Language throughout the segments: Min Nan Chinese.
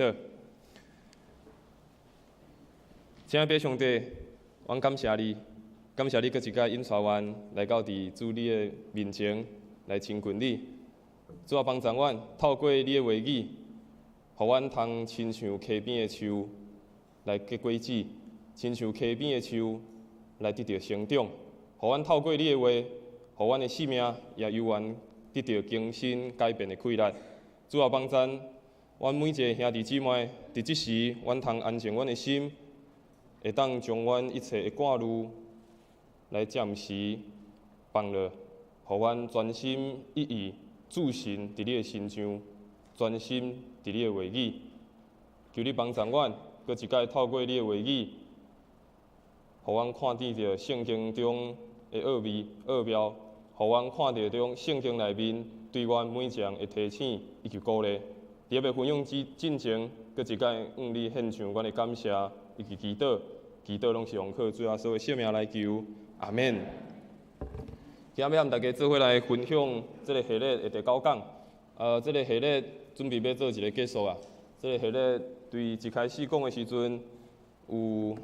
禱。親愛的上帝，阮感謝你，感謝你閣一擺引帶阮來到佇主你的面前來親近你。主啊，幫助阮透過你的話語，予阮通親像溪邊的樹來結果子，親像溪邊的樹來得著成長。予阮透過你的話，予阮的生命也猶原得著更新改變的氣力。主啊，幫贊阮每一个兄弟姊妹，佇這時，阮通安靜阮的心，會當將阮一切的掛慮來暫時放落，予阮專心一意注神佇你的身上，專心佇你的話語。求你幫贊阮，閣一擺透過你的話語，予阮看見著聖經中的奧秘奧妙，予阮看著中聖經內面對阮每一個人的提醒以及鼓勵。佇欲分享之進前，閣一擺向你獻上阮的感謝以及祈禱，祈禱攏是奉靠主耶穌的聖名來求，阿門。今仔欲和大家做伙來分享這个系列的第九講。這个系列準備欲做一个結束啊。這个系列對一開始講的時陣有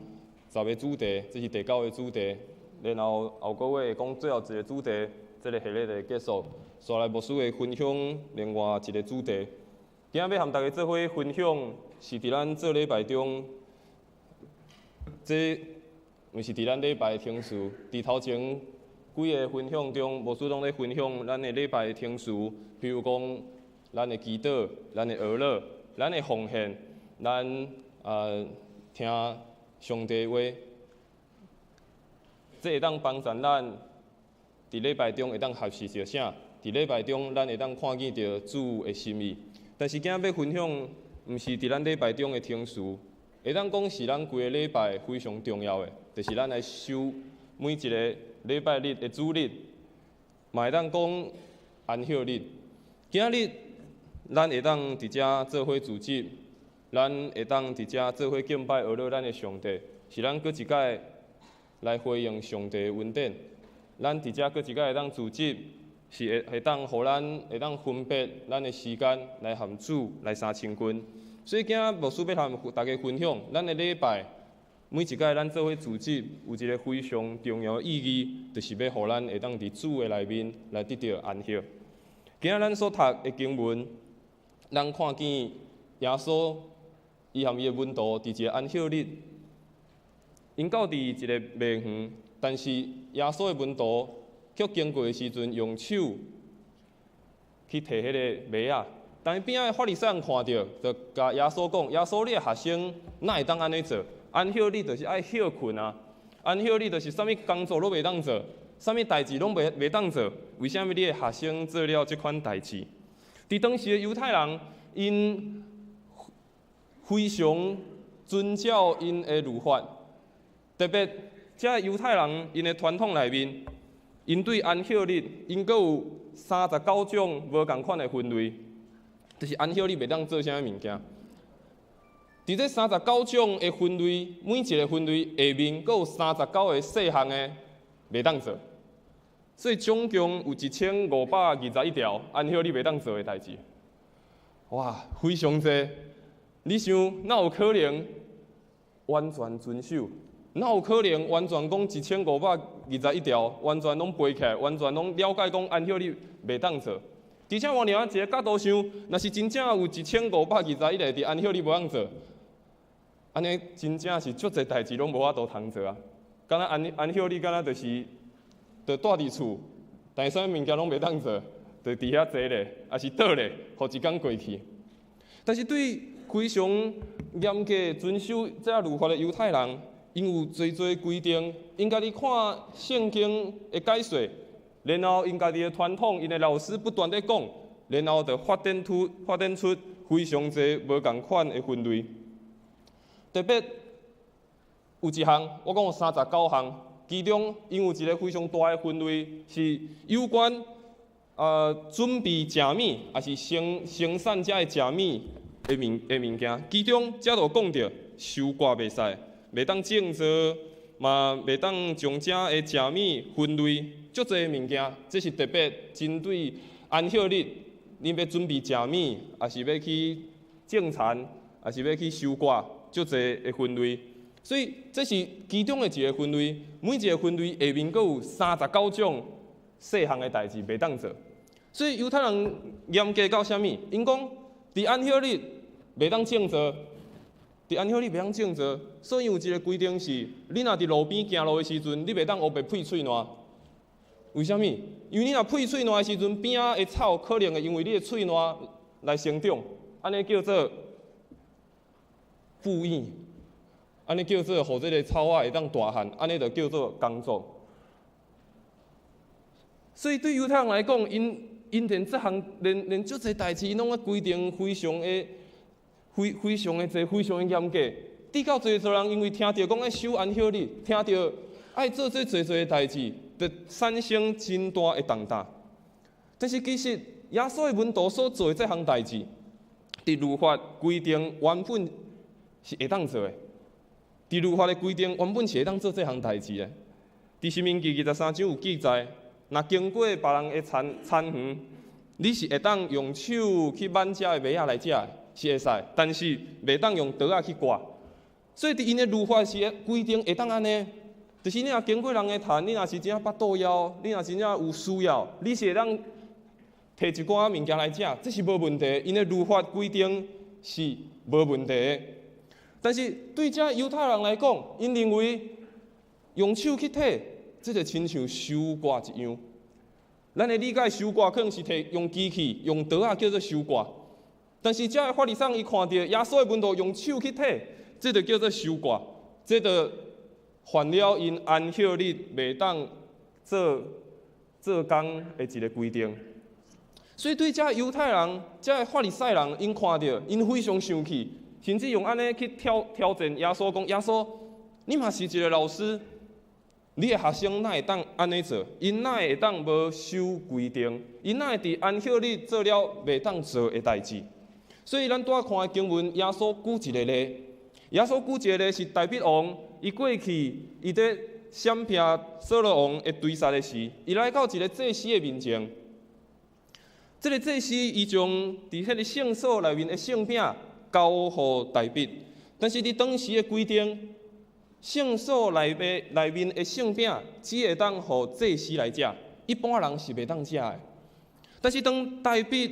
十个主題，這是第九个主題。然後後個月會講最後一个主題，這个系列就會結束。紲來牧師會分享另外一个主題。今仔欲和大家做伙分享，是佇咱做禮拜中，這毋是佇咱禮拜的程序。佇頭前幾个分享中，牧師攏咧分享咱的禮拜的程序，比如講咱的祈禱、咱的哀樂、咱的奉獻、咱聽上帝話，這會當幫助咱佇禮拜中會當學習著啥？佇禮拜中，咱會當看見著主的心意。但是今仔欲分享，毋是佇咱禮拜中的程序，會當講是咱規个禮拜非常重要的，就是咱來守每一个禮拜日的主日，嘛會當講安息日。今仔日咱會當佇遮做伙聚集，咱會當佇遮做伙敬拜阿樂咱的上帝，是咱閣一擺來回應上帝的恩典。咱佇遮閣一擺會當聚集，是會當予咱會當分別咱的時間來和主來相親近。所以今仔牧師欲和大家分享，咱的禮拜每一擺咱做伙聚集，有一个非常重要的意義，就是欲予咱會當佇主的內面來得著安息。今仔咱所讀的經文，咱看見耶穌伊和伊的門徒佇一个安息日，𪜶到佇一个麥園，但是耶穌的門徒卻經過的時陣，用手去提彼个麥仔。但是邊仔的法利賽人看著，就共耶穌講：耶穌，你的學生哪會當按呢做？安息日就是愛歇睏啊！安息日就是啥物工作攏袂當做，啥物代誌攏袂當做。為啥物你的學生做了這款代誌？佇當時的猶太人，𪜶非常遵照𪜶的律法，特別這猶太人𪜶的傳統內面，𪜶對安息日，𪜶閣有39種無仝款的分類，就是安息日袂當做啥物物件。佇這三十九種的分類，每一个分類下面閣有三十九个細項的袂當做，所以總共有1521條安息日袂當做的代誌。哇，非常濟！你想，哪有可能完全遵守？哪有可能完全講1521條，完全攏背起來，完全攏了解講安息日袂當做？而且換另外一个角度想，若是真正有1521个佇安息日無通做，按呢真正是足濟代誌攏無法度通做啊！敢若安息日敢若就是就蹛佇厝，但是啥物物件攏袂當做，就佇遐坐咧，抑是倒咧，予一工過去。但是對非常嚴格遵守這律法的猶太人，𪜶有濟濟規定，𪜶家己看聖經的解說，然後𪜶家己的傳統，𪜶的老師不斷咧講，然後就發展出非常濟無仝款的分類。特別有一項，我講有三十九項，其中𪜶有一个非常大的分類，是有關準備食物，抑是生產這个食物的物件。其中這就講著收割袂使，袂當種作，嘛袂當將這个食物分類，足濟物件，這是特別針對安息日，恁欲準備食物，抑是欲去種田，抑是欲去收割，足濟的分類。所以這是其中的一个分類，每一个分類下面閣有39種細項的代誌袂當做。所以猶太人嚴格到啥物？𪜶講佇安息日袂當種作，佇安息日袂當種作，所以有一个規定是，你若佇路邊行路的時陣，你袂當烏白噴喙瀾。為啥物？因為你若噴喙瀾的時陣，邊仔的草可能會因為你的喙瀾來生長，按呢叫做復育。按呢叫做，予這个草仔會當大漢，按呢就叫做工作。所以對猶太人來講，𪜶𪜶連這項連足濟代誌，攏愛規定非常的、非常的濟、非常的嚴格。直到濟濟人因為聽著講愛守安息日，聽著愛做這濟濟的代誌，就產生真大的重擔。但是其實耶穌的門徒所做的這項代誌，佇律法規定原本是會當做的。佇律法的規定，原本是會當做這項代誌的。佇申命記23章有記載，若經過別人的田田園，你是會當用手去挽遮的麥仔來食的，是會使，但是袂當用刀仔去割。所以佇𪜶的律法是規定會當按呢，就是你若經過人的田，你若是真正腹肚枵，你若真正有需要，你是會當提一寡物件來食，這是無問題。𪜶的律法規定是無問題的。但是對這猶太人來講，𪜶認為用手去提，這就親像收割一樣。咱的理解收割可能是提用機器、用刀仔叫做收割，但是這个法利賽人伊看著耶穌的門徒用手去提，這就叫做收割，這就犯了𪜶安息日袂當做做工的一个規定。所以對這猶太人、這法利賽人，𪜶看著，𪜶非常生氣。甚至用按呢去挑戰耶穌，講耶穌，你嘛是一个老師，你的學生哪會當按呢做？𪜶哪會當無守規定？𪜶哪會佇安息日做了袂當做的代誌？所以咱拄仔看的經文，耶穌舉一个例，耶穌舉一个例是大衛王，伊過去伊佇閃避掃羅王的追殺的時，伊來到一个祭司的面前，這个祭司伊將佇彼个聖所內面的聖餅交予大衛，但是佇當時的規定，聖所內面的聖餅只會當予祭司來食，一般人是袂當食的。但是當大衛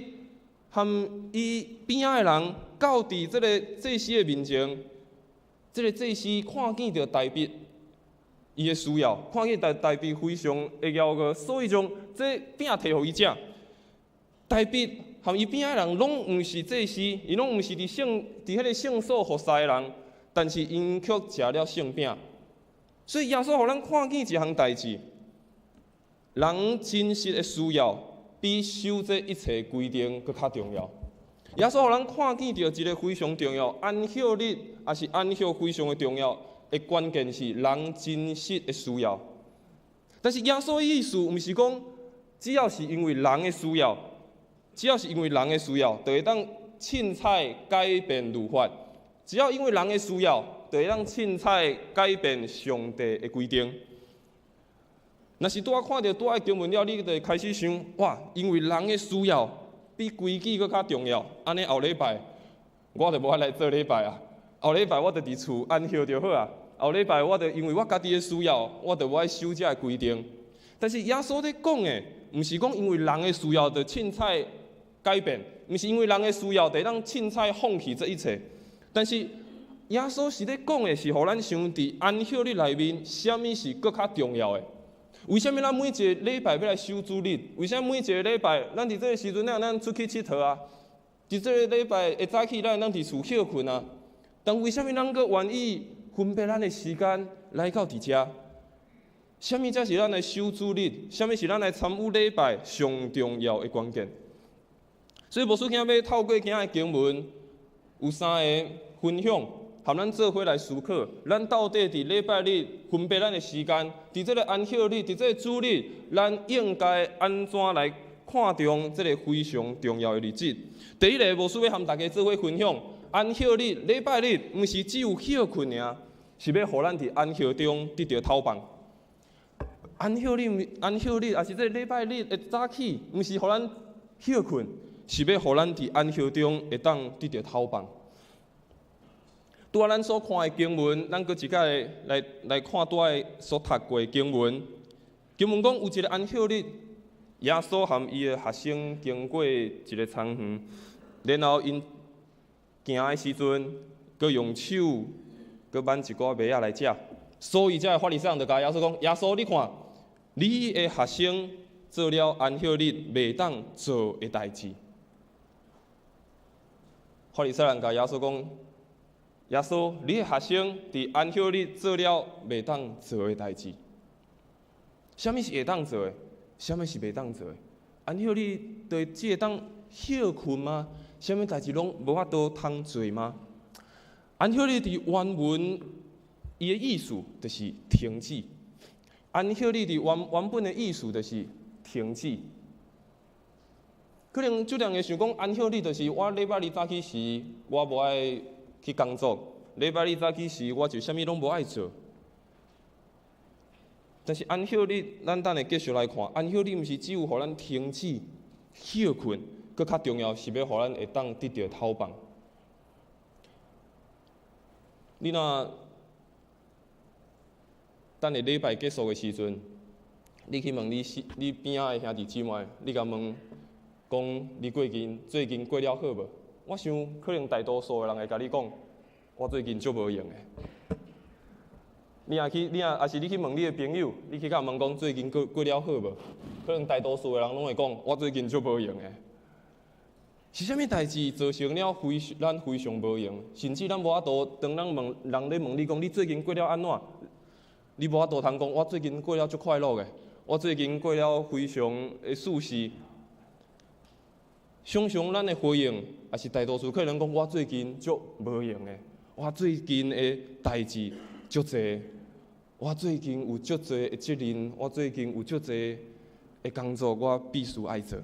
和伊邊仔的人到佇這个祭司的面前，這个祭司看見著大衛伊的需要，看見大衛非常的枵餓，所以將這餅提予伊食。大衛和伊邊仔的人攏毋是祭司，伊攏毋是佇彼个聖所服侍的人，但是𪜶卻食了聖餅。所以耶穌予咱看見一項代誌，人真實的需要比守這一切規定閣較重要。耶穌予咱看見著一个非常重要，安息日抑是安息非常的重要的關鍵是人真實的需要。但是耶穌的意思毋是講，只要是因為人的需要。只要是因為人的需要，就會當凊彩改變律法；只要因為人的需要，就會當凊彩改變上帝的規定。若是拄仔看著拄仔經文了，你就會開始想：哇，因為人的需要比規矩閣較重要。按呢後禮拜我就無愛來做禮拜啊！後禮拜我就佇厝安息就好啊！後禮拜我就因為我家己的需要，我就無愛守這个規定。但是耶穌咧講的，毋是講因為人的需要就凊彩改變，毋是因為人的需要，就會當凊彩放棄這一切。但是耶穌是咧講的是，予咱想佇安息日內面，啥物是閣較重要的？為啥物咱每一個禮拜欲來守主日？為啥物每一個禮拜，咱佇這个時陣，咱會當出去𨑨迌啊？佇這个禮拜的早起，咱會當佇厝歇睏啊？但為啥物咱閣願意分配咱的時間來到佇遮？啥物才是咱來守主日？啥物是咱來參與禮拜上重要的關鍵？所以牧師今仔欲透過今仔的經文，有三个分享，和咱做伙來思考，咱到底佇禮拜日分配咱的時間，佇這个安息日，佇這个主日，咱應該按怎來看重這个非常重要的日子？第一个，牧師欲和大家做伙分享，安息日、禮拜日，毋是只有歇睏爾，是欲予咱佇安息中得著透放。安息日、安息日，抑是這个禮拜日的早起，毋是予咱歇睏，是欲予咱佇安息中會當得著透放。拄仔咱所看的經文，咱閣一擺來看拄仔所讀過的經文。經文講有一個安息日，耶穌和伊的學生經過一个田園，然後𪜶行的時陣，閣用手閣挽一寡麥仔來食。所以遮的法利賽人就共耶穌講：“耶穌，你看，你的學生做了安息日袂當做的代誌。”法利賽人共耶穌講：“耶穌，你的學生佇安息日做了袂當做的代誌。”啥物是會當做的？啥物是袂當做的？安息日就只會當歇睏嗎？啥物代誌攏無法度通做嗎？安息日佇原文，伊的意思就是停止。安息日佇原本的意思就是停止。可能足濟人會想講，安息日就是我禮拜日早起時，我無愛去工作；禮拜日早起時，我就啥物攏無愛做。但是安息日，咱等下繼續來看，安息日毋是只有予咱停止歇睏，閣較重要是欲予咱會當得著透放。你若等下禮拜結束的時陣，你去問你邊仔的兄弟姊妹，你共問講你最近過了好無？我想可能大多數的人會共你講，我最近足無閒的。你若抑是你去問你的朋友，你去共問講最近過了好無？可能大多數的人攏會講，我最近足無閒的。是啥物代誌造成了咱非常無閒，甚至咱無法度當咱問人咧問你講你最近過了按怎？你無法度通講我最近過了足快樂的，我最近過了非常的舒適。常常咱的回應，抑是大多數可能講我最近足無閒的，我最近的代誌足濟。我最近有足濟的責任，我最近有足濟的工作，我必須愛做。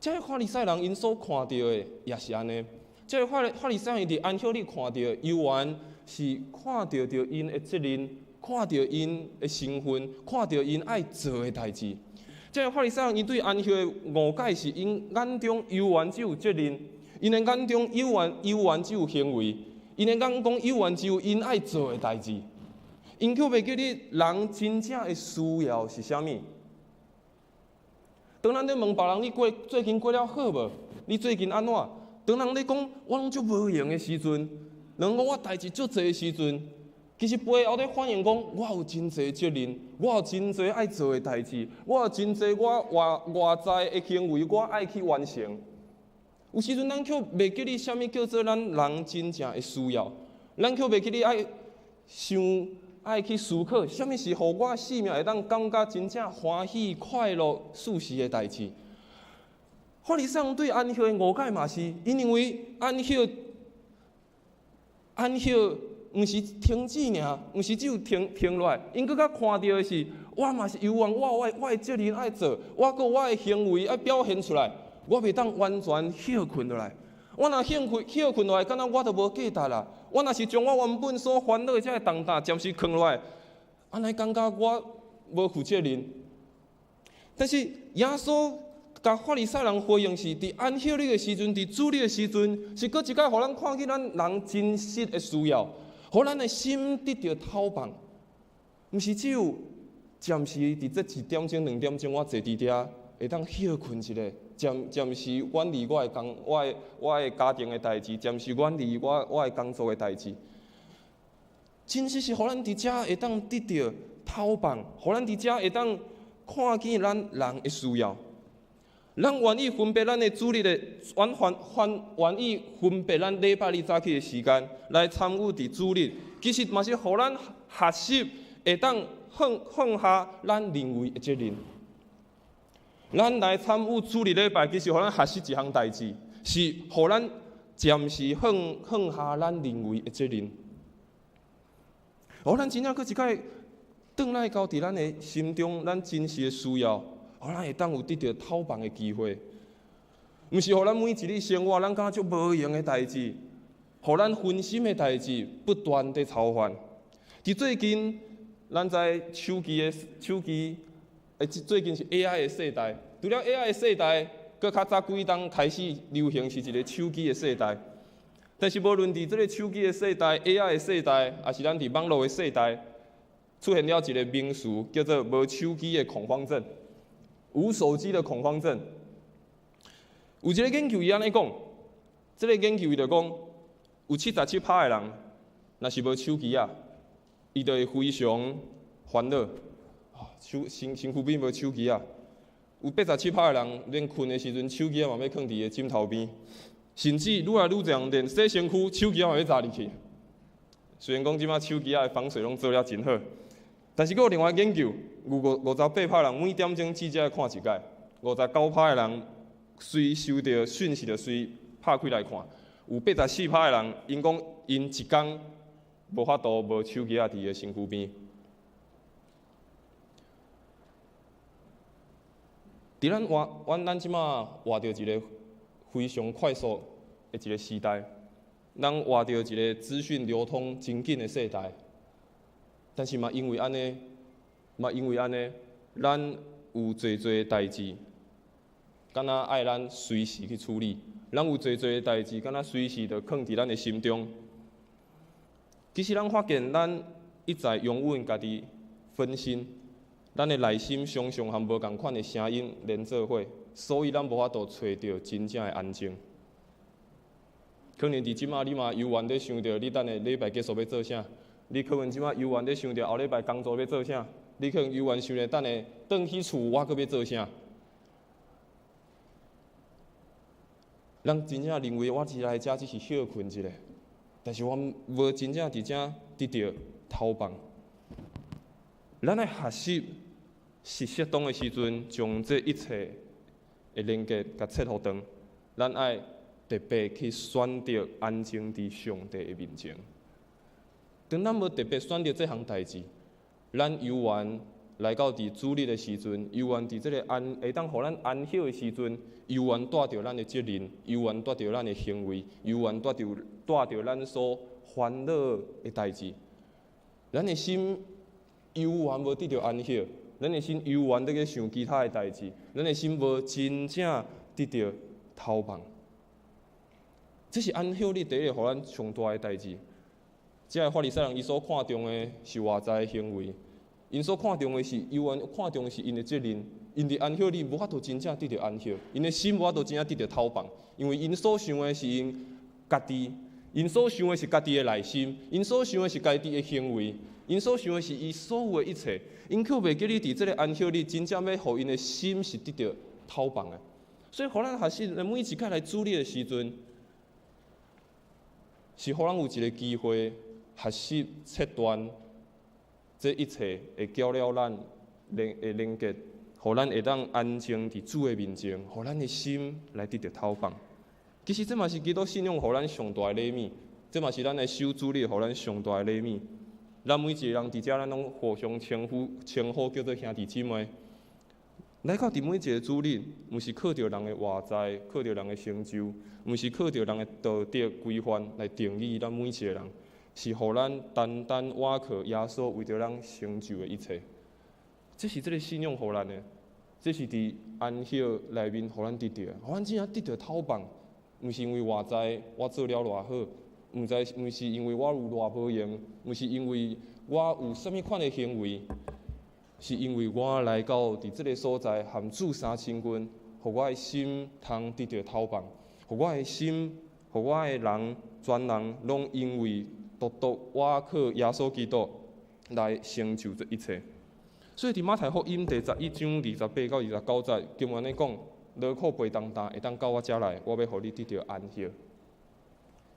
這个法利賽人𪜶所看著的也是按呢。這个法利賽人佇安息日看著的，猶原是看著著𪜶的責任，看著𪜶的身份，看著𪜶愛做的代誌。這个法利賽人𪜶對安息的誤解是，𪜶眼中猶原只有責任，𪜶的眼中猶原只有行為，𪜶的眼光猶原只有𪜶愛做的代誌。𪜶卻袂記得人真正的需要是啥物。當咱咧問別人你最近過了好無？你最近按怎？當人咧講我攏足無閒的時陣，人講我代誌足濟的時陣，其實背後咧反映講我有真濟責任，我有真濟愛做的代誌，我有真濟我外在的行為，我愛去完成。有時陣咱卻袂記得啥物叫做咱人真正的需要，咱卻袂記得愛想，愛去思考，啥物是予我生命會當感覺真正歡喜、快樂、舒適的代誌。法利賽人對安息的誤解嘛是，𪜶認為安息毋是停止爾，毋是只有停落來，𪜶閣較看著的是，我嘛是猶原，我的責任愛做，我閣有我的行為愛表現出來，我袂當完全歇睏落來。我若歇睏落來，敢若我就無價值啦。我若是將我原本所煩惱的這个重擔暫時囥落來，按呢感覺我無負責任。但是耶穌共法利賽人回應是，佇安息日的時陣，佇主日的時陣，是閣一擺予咱看見咱人真實的需要，予咱的心得著透放。毋是只有暫時佇這一點鐘、兩點鐘，我坐佇遮會當歇睏一下。暫時遠離我的家庭的代誌，暫時遠離我的工作的代誌。真實是予咱佇遮會當得著透放，予咱佇遮會當看見咱人的需要。咱願意分別咱的主日的，阮願意分別咱禮拜日早起的時間來參與佇主日，其實嘛是予咱學習會當放下咱認為的責任。咱來參與主日禮拜，其實予咱學習一項代誌，是予咱暫時放下咱認為的責任。予咱真正閣一擺轉來到佇咱的心中，咱真實的需要，予咱會當有得著透放的機會。毋是予咱每一日生活，咱感覺足無閒的代誌，予咱分心的代誌不斷佇操煩。佇最近，咱在手機。最近是 AI 的世代，除了 AI 的世代，閣較早幾冬開始流行是一个手機的世代。但是無論佇這个手機的世代、AI 的世代，抑是咱佇網路的世代，出現了一个名詞，叫做無手機的恐慌症，無手機的恐慌症。有一个研究伊按呢講，這个研究伊就講，有77趴的人，若是無手機仔，伊就會非常煩惱。手身身軀邊無手機仔，有87趴的人，連睏的時陣手機仔嘛欲囥佇伊的枕頭邊。甚至愈來愈濟人連洗身軀，手機仔嘛欲砸入去。雖然講這擺手機仔的防水攏做了真好，但是閣有另外研究，有58趴人每點鐘至少愛看一擺，59趴的人隨收著訊息就隨拍開來看，有84趴的人𪜶講𪜶一工無法度無手機仔佇伊的身軀邊。佇咱活，阮咱這擺活佇一个非常快速的一个時代，咱活佇一个資訊流通真緊的世代，但是嘛因為按呢，嘛因為按呢，咱有濟濟代誌，敢若愛咱隨時去處理，咱有濟濟代誌，敢若隨時就囥佇咱的心中。其實咱發現，咱一再容忍家己分心。咱的內心常常和無仝款的聲音連做伙，所以咱無法度揣著真正的安靜。可能佇這馬你嘛猶原咧想著你等下禮拜結束欲做啥？你可能這馬猶原咧想著後禮拜工作欲做啥？你可能猶原想著等下轉去厝我閣欲做啥？咱真正認為我是來遮只是歇睏一下，但是我無真正佇遮得著透放。咱愛學習是適當的時陣，將這一切的連結共切予斷。咱愛特別去選擇安靜佇上帝的面前。當咱無特別選擇這項代誌，咱猶原來到佇主日的時陣，猶原佇這个安會當予咱安息的時陣，猶原帶著咱的責任，猶原帶著咱的行為，猶原帶著帶著咱所煩惱的代誌，咱的心。猶原無得著安息，咱的心猶原佇咧想其他的代誌，咱的心無真正得著透放。這是安息日第一个予咱上大的代誌。這个法利賽人，伊所看重的是外在的行為，𪜶所看重的是猶原看重的是𪜶的責任，𪜶佇安息日無法度真正得著安息，𪜶的心無法度真正得著透放，因為𪜶所想的是𪜶家己，𪜶所想的是家己的內心，𪜶所想的是家己的行為。𪜶所想的是伊所有的一切，𪜶卻袂記得佇這个安息日真正欲予𪜶的心是得著透放的。所以，予咱學習，每一擺來主日的時陣，是予咱有一个機會學習切斷這一切會攪擾咱連的連結，予咱會當安靜佇主的面前，予咱的心來得著透放。其實，這嘛是基督信仰予咱上大的禮物，這嘛是咱來守主日予咱上大的禮物。咱每一个人佇遮，咱攏互相稱呼，稱呼叫做兄弟姊妹。來到佇每一个主日，毋是靠著人的外在，靠著人的成就，毋是靠著人的道德規範來定義咱每一個人，是予咱單單倚靠耶穌為著咱成就的一切。這是這个信仰予咱的，這是佇安息內面予咱得著的，予咱真正得著透放，毋是因為外在我做了偌好。毋知，毋是因為我有偌無閒，毋是因為我有啥物款的行為，是因為我來到佇這个所在，和主相親近，予我的心通得著透放，予我的心，予我的人，全人攏因為獨獨倚靠耶穌基督來成就這一切。所以佇馬太福音第11章28到29節經文咧講：勞苦背重擔，會當到我遮來，我欲予你得著安息。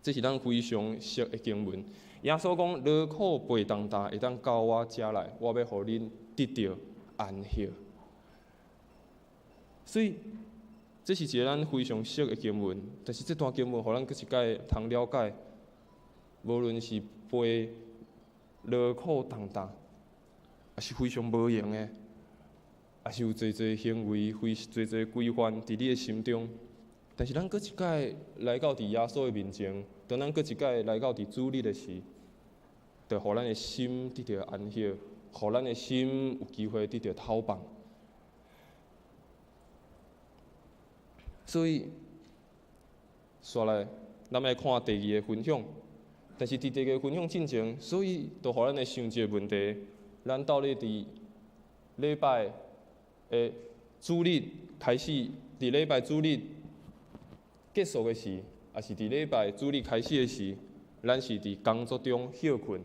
這是咱非常熟的經文。耶穌講：勞苦背重擔，會當到我遮來，我欲予恁得著安息。所以，這是一个咱非常熟的經文。但是，這段經文予咱閣一擺通了解，無論是背勞苦重擔，抑是非常無閒的，抑是有濟濟行為、非濟濟規範佇你的心中。但是咱閣一擺來到佇耶穌的面前，當咱閣一擺來到佇主日的時，就予咱的心得著安息，予咱的心有機會得著透放。所以，紲來，咱來看第二個分享。但是佇第二個分享進前，所以就予咱來想一個問題：咱到底佇禮拜的主日開始，佇禮拜主日結束的時，抑是佇禮拜主日開始的時，咱是佇工作中歇睏，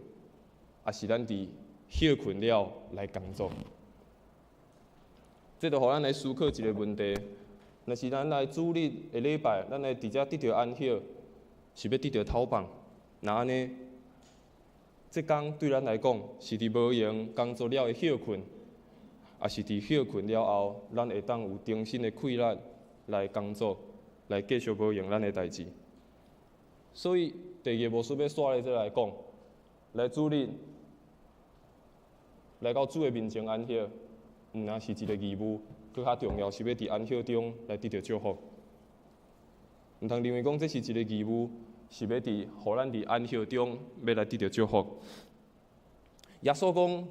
抑是咱佇歇睏了來工作？這就予咱來思考一個問題：若是咱來主日的禮拜，咱來佇遮得著安息，是欲得著透放？若按呢，這工對咱來講是佇無閒工作了的歇睏，抑是佇歇睏了後，咱會當有重新的氣力來工作，來繼續無閒咱的代誌。所以第二個牧師欲煞咧，這來講，來主日來到主的面前安息，毋但是一個義務，閣較重要是欲佇安息中來得著祝福。毋通認為講這是一個義務，是欲佇予咱佇安息中欲來得著祝福。耶穌講，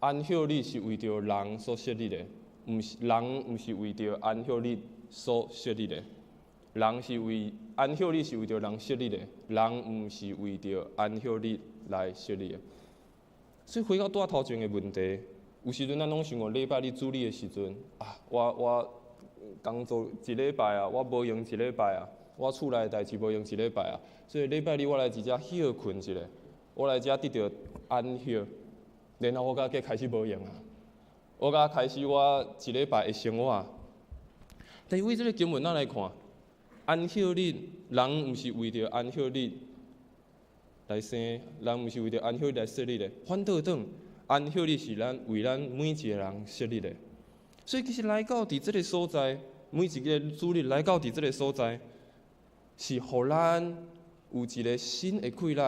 安息日是為著人所設立的，毋是人毋是為著安息日所設立的。人是為安息日是為著人設立的，人毋是為著安息日來設立的。所以回到拄仔頭前的問題，有時陣咱攏想講禮拜日主日的時陣啊，我工作一禮拜啊，我無閒一禮拜啊。我厝內代誌無閒一禮拜啊，所以禮拜日我來佇遮歇睏一下，我來遮得著安息，然後我才閣開始無閒啊，我才開始我一禮拜的生活。但是為這个經文咱來看，安息日人毋是為著安息日來生，人毋是為著安息日來設立的，反倒轉，安息日是咱為咱每一个人設立的。所以其實來到佇這个所在，每一个主日來到佇這个所在，是予咱有一个新的氣力，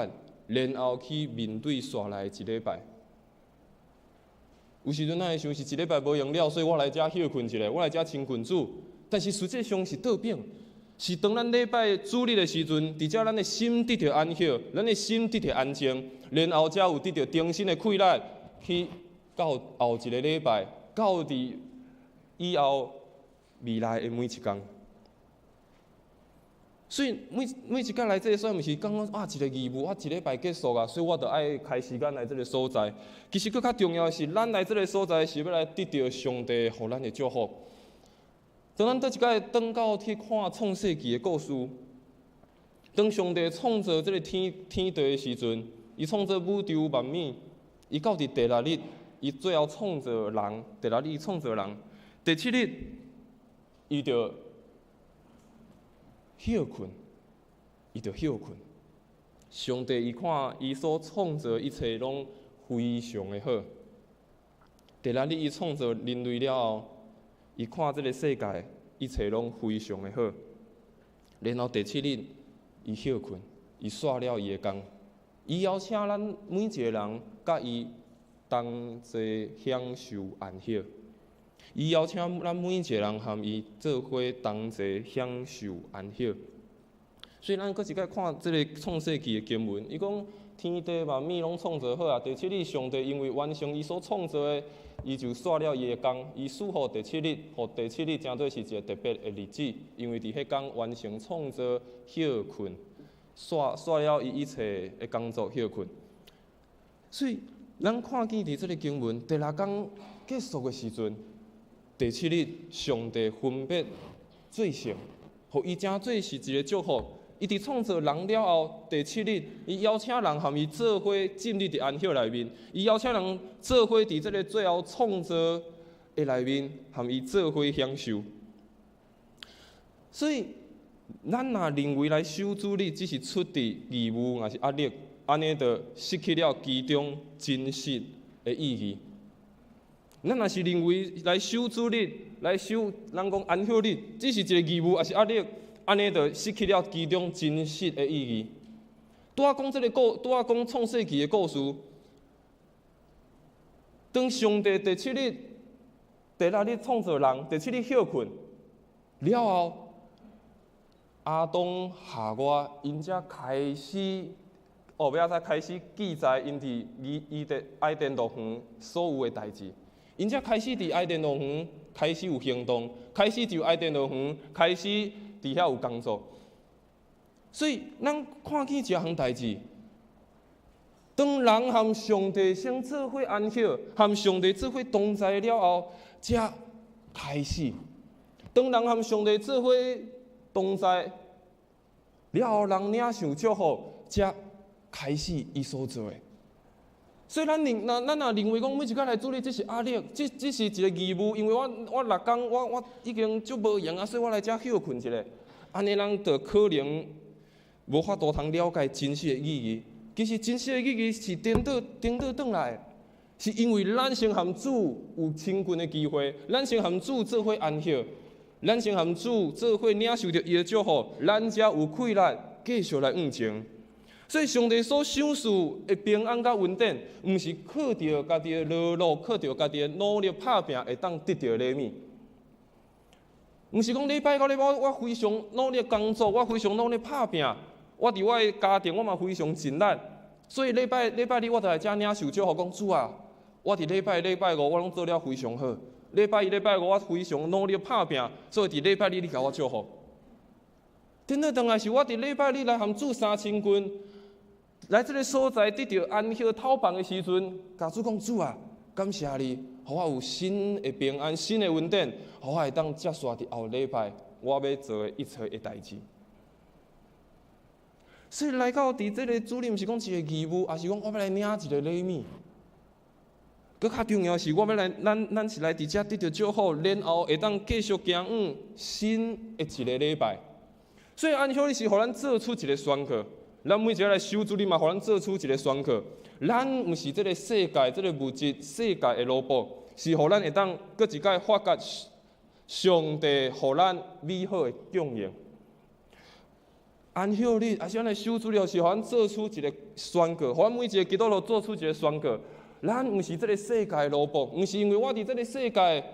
然後去面對紲來的一禮拜。有時陣咱會想是一禮拜無閒了，所以我來遮歇睏一下，我來遮親近主。但是實際上是倒轉，是當咱禮拜主日的時陣，佇遮咱的心得著安息，咱的心得著安靜，然後才有得著重新的氣力去到後一个禮拜，到佇以後未來的每一工。所以每一工來這个所在，毋是感覺啊一个義務，我一禮拜結束啊，所以我著愛開時間來這个所在。其實閣較重要的是，咱來這个所在是欲來得著上帝予咱的祝福。當咱倒一擺轉到去看創世記的故事，當上帝創造這个天地的時陣，伊創造宇宙萬物，伊到佇第六日，伊最後創造人，第六日伊創造人，第七日，伊就歇睏，伊就歇睏。上帝伊看伊所創造一切攏非常的好。第六日伊創造人類了後，伊看這个世界一切攏非常的好。然後第七日，伊歇睏，伊煞了伊的工。伊邀請咱每一个人，佮伊同齊享受安息。伊邀請咱每一个人和伊做伙同齊享受安息。所以咱閣一擺看這个創世記的經文，伊講天地萬物攏創造好啊。第七日，上帝因為完成伊所創造的，伊就煞了伊的工，伊賜予第七日，予第七日成做是一个特別的日子，因為佇彼工完成創造、歇睏，煞了伊一切的工作歇睏。所以，咱看見佇這个經文第六工結束的時陣，第七日，上帝分別做聖，予伊成做是一个祝福。伊佇創造人了後，第七日，伊邀請人和伊做伙進入佇安息內面。伊邀請人做伙佇這个最後創造的內面，和伊做伙享受。所以，咱若認為來守主日只是出佇義務，抑是壓力，按呢就失去了其中真實的意義。咱若是認為來守主日，來守人講安息日，只是一個義務，抑是壓力，按呢就失去了其中真實的意義。拄仔講這个故，拄仔講創世記的故事，當上帝第七日、第六日創造人，第七日歇睏了後，亞當夏娃𪜶才開始，後尾仔才開始記載𪜶佇伊甸樂園所有的代誌。𪜶才開始佇伊甸樂園開始有行動，開始就伊甸樂園開始佇遐有工作。所以咱看見一項代誌，當人和上帝先做伙安息，和上帝做伙同在了後，才開始。當人和上帝做伙同在了後，人領受祝福，才開始伊所做的。所以咱認，若咱若認為講每一擺來主日，這是壓力，這是一個義務，因為我6工我已經足無閒啊，所以我來遮歇睏一下。按呢，咱就可能無法度通了解真實的意義。其實真實的意義是顛倒顛倒轉來，是因為咱先和主有親近的機會，咱先和主做伙安息，咱先和主做伙領受著伊的祝福，咱才有氣力繼續來向前。所以上帝所賞賜的平安佮恩典，毋是靠著家己的勞碌，靠著家己的努力拍拚會當得著的禮物。毋是講禮拜到禮拜我非常努力工作，我非常努力拍拚，我佇我的家庭我嘛非常盡力，所以禮拜日我就來遮領受祝福，講主啊，我佇禮拜禮拜五我攏做了非常好，禮拜一、禮拜五我非常努力拍拚，所以佇禮拜日你共我祝福。顛倒轉來是我佇禮拜日來和主相親近，來這个所在得著安息透放的時陣，共主講主啊，感謝你，予我有新的平安、新的恩典，予我會當接續佇後禮拜我欲做的一切的代誌。所以來到佇這个主日，毋是講一个義務，抑是講我欲來領一个禮物。閣較重要是，我欲來，咱是來佇遮得著祝福，然後會當繼續行往新的一个禮拜。所以安息日是予咱做出一个宣告。咱每一个來守主日嘛，予咱做出一个宣告。咱毋是這个世界、這个物質世界的奴僕，是予咱會當閣一擺發覺上帝予咱美好的供應。安息日，抑是咱來守主日，是予咱做出一个宣告，予咱每一个基督徒做出一个宣告。咱毋是這个世界的奴僕，毋是因為我佇這个世界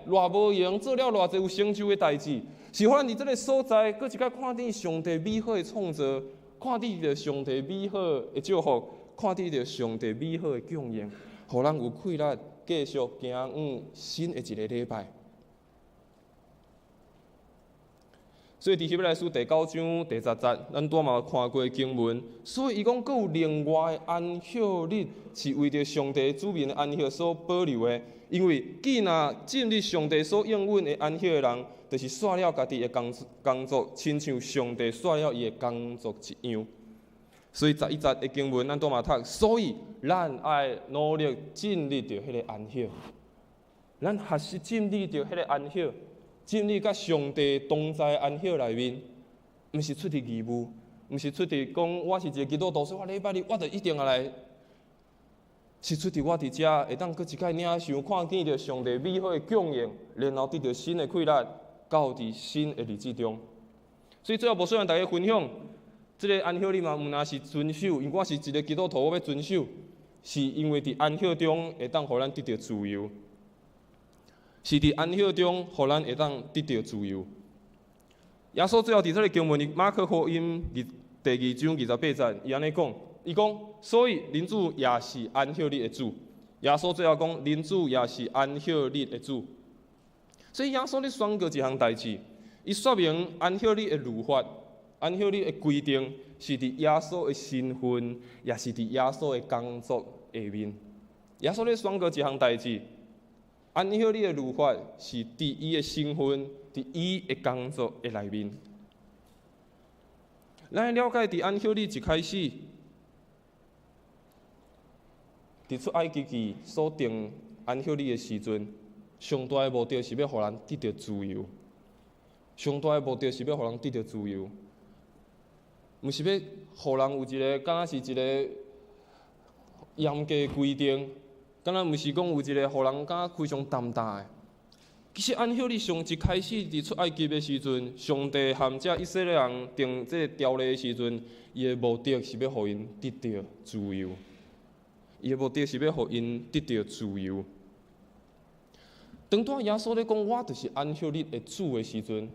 偌無閒，做了偌濟有成就的代誌，是予咱佇這个所在，閣一擺看見上帝美好的創造。看見著上帝美好的祝福，看見著上帝美好的供應，予咱有氣力繼續行往新的一个禮拜。所以佇希伯來書第九章第十節，咱拄仔嘛有看過經文。所以伊講，閣有另外的安息日是為著上帝子民的安息所保留的，因為既若進入上帝所應允的安息的人，就是煞了家己的工作，親像上帝煞了伊的工作一樣。所以11節的經文，咱拄嘛讀，所以咱愛努力進入著彼个安息，咱學習進入著彼个安息，進入佮上帝同在安息內面，毋是出佇義務，毋是出佇講我是一个基督徒，所以我禮拜日我就一定愛來。是出佇我佇遮會當閣一擺領受看見著上帝美好的供應，然後得著新的氣力，到佇新的日子中。所以最後無需要大家分享，這个安息日嘛，毋但是遵守，因為我是一个基督徒，我欲遵守，是因為佇安息中會當予咱得著自由，是佇安息中予咱會當得著自由。耶穌最後佇這个經文，馬可福音第二章28節，伊按呢講。伊講，所以人子也是安息日的主。耶穌最後講，人子也是安息日的主。所以耶穌咧宣告一項代誌，伊說明安息日的律法、安息日的規定，是佇耶穌的身份，也是佇耶穌的工作下面。耶穌咧宣告一項代誌，安息日的律法是佇伊的身份、佇伊的工作的內面。咱了解佇安息日一開始，佇出埃及記所定安息日的時陣，上大的目的是欲予人得著自由。上大的目的是欲予人得著自由，毋是欲予人有一个，敢若是一个嚴格的規定，敢若毋是講有一个予人感覺非常擔擔的。其實安息日上一開始佇出埃及的時陣，上帝和這以色列人定這个條例的時陣，伊的目的是欲予𪜶得著自由。伊的目的是欲予𪜶得著自由。當拄耶穌咧講我就是安息日的主的時陣，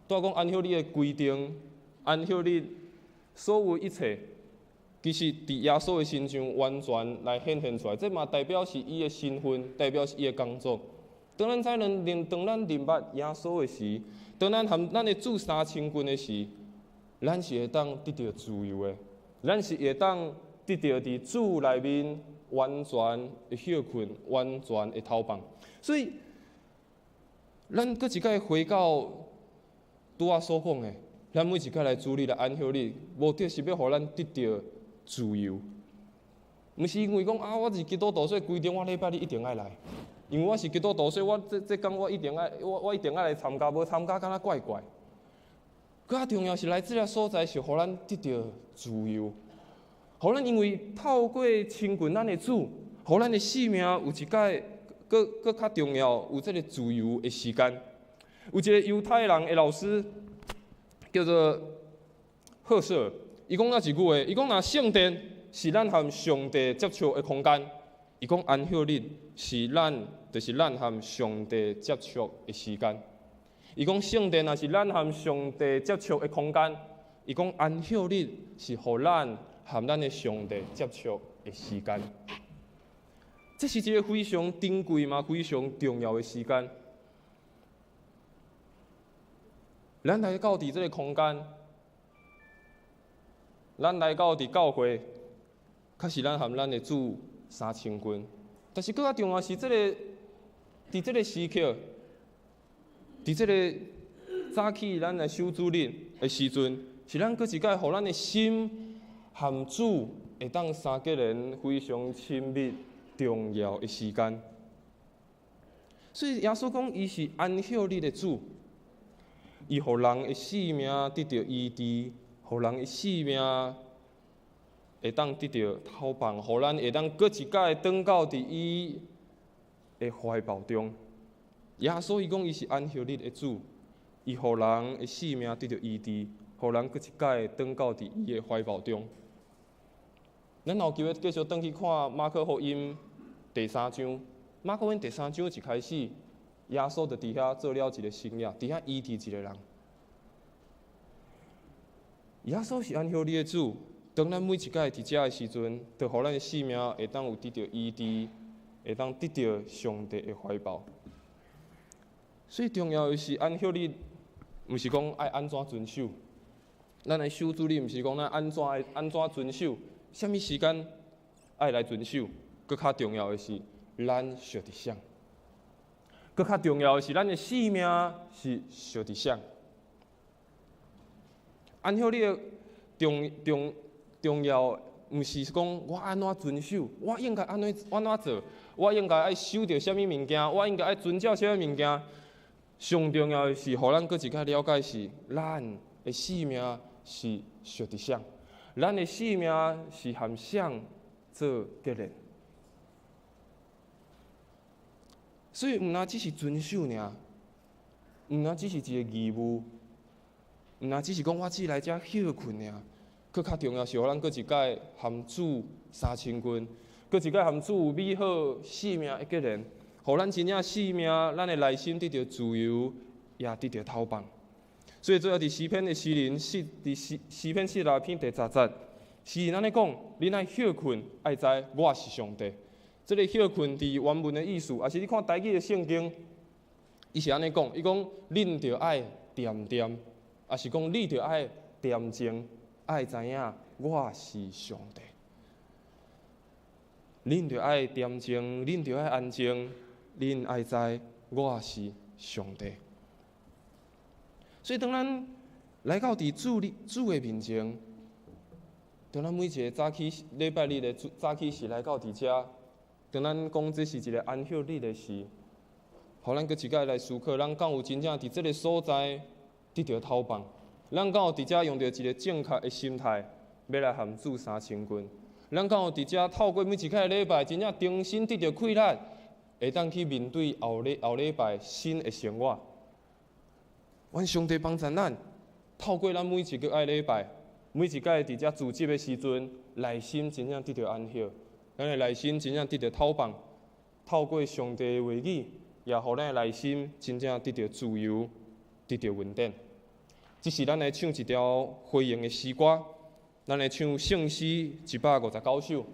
拄講安息日的規定、安息日所有一切，其實佇耶穌的身上完全來顯現出來。這嘛代表是伊的身份，代表是伊的工作。當咱知咱認，當咱認捌耶穌的時，當咱和咱的主相親近的時，咱是會當得著自由的，咱是會當得著佇主內面完全的歇睏、完全的透放。所以，咱閣一擺回到拄仔所講的，咱每一擺來主日來安息日，目的是欲予咱得著自由。毋是因為講啊，我是基督徒，所以規定我禮拜日一定愛來。因為我是基督徒，所以我這這工我一定愛，我我一定愛來參加，無參加敢若怪怪。閣較重要是來這个所在是予咱得著自由，予咱因為透過親近咱的主，予咱的生命有一擺閣閣較重要，有這个自由的時間。有一個猶太人的老師叫做赫舍爾，伊講了一句話，伊講若聖殿是咱和上帝接觸的空間，伊講安息日是咱，就是咱和上帝接觸的時間。伊講聖殿若是咱和上帝接觸的空間，伊講安息日是予咱和咱的上帝接觸的時間。這是一個非常珍貴嘛，非常重要的時間。咱來到佇這个空間，咱來到佇教會，確實咱和咱的主相親近。但是閣較重要是這个，佇這个時刻，佇這个早起咱來守主日的時陣，是咱閣一擺予咱的心和主會當相結連非常親密重要的時間。所以耶穌講，伊是安息日的主，伊予人的性命得著醫治，予人的性命會當得著透放，予咱會當閣一擺轉到佇伊的懷抱中。耶穌伊講，伊是安息日的主，伊予人的性命得著醫治，予人閣一擺轉到佇伊的懷抱中。咱後機會繼續轉去看馬可福音第三章。馬可福音第三章一開始，耶穌就佇遐做了一個神跡，佇遐醫治一個人。耶穌是安息日的主，當咱每一擺佇遮的時陣，就予咱的性命會當有得著醫治，會當得著上帝的懷抱。所以重要的是安息日，毋是講愛按怎遵守。咱來守主日，毋是講咱按怎愛按怎遵守，啥物時間愛來遵守。閣較重要的是，咱屬佇啥？閣較重要的是，咱的性命是屬佇啥？安息日的重重重要，毋是講我按怎遵守，我應該按怎按怎做，我應該愛守著啥物物件，我應該愛遵照啥物物件。上重要的是，予咱閣一擺了解是，咱的性命是屬佇啥？咱的性命是和啥做結連？所以，毋若只是遵守爾，毋若只是一个義務，毋若只是講我只來遮歇睏爾。閣較重要是，予咱閣一擺和主相親近，閣一擺和主有美好性命的結連，予咱真正性命，咱的內心得著自由，也得著透放。所以最後佇詩篇的詩人四，佇詩詩篇46篇第10節，詩人按呢講：恁愛歇睏，愛知我是上帝。這个歇睏佇原文的意思，抑是你看台語的聖經，伊是按呢講：伊講恁著愛恬恬，抑是講你著愛恬靜，愛知影我是上帝。恁著愛恬靜，恁著愛安靜，恁愛知我是上帝。所以當咱來到佇主日主的面前，當咱每一个早起禮拜日的早起時來到佇遮，當咱講這是一个安息日的時，予咱閣一擺來思考，咱敢有真正佇這个所在得著透放？咱敢有佇遮用著一个正確的心態，欲來和主相親近？咱敢有佇遮透過每一擺禮拜，真正重新得著氣力，會當去面對後禮後禮拜新的生活？願上帝幫助咱，透過咱每一个愛禮拜，每一擺佇遮聚集的時陣，內心真正得著安息，咱的內心真正得著透放。透過上帝的話語，也予咱的內心真正得著自由，得著穩定。這時咱來唱一條回應的詩歌，咱來唱聖詩159首。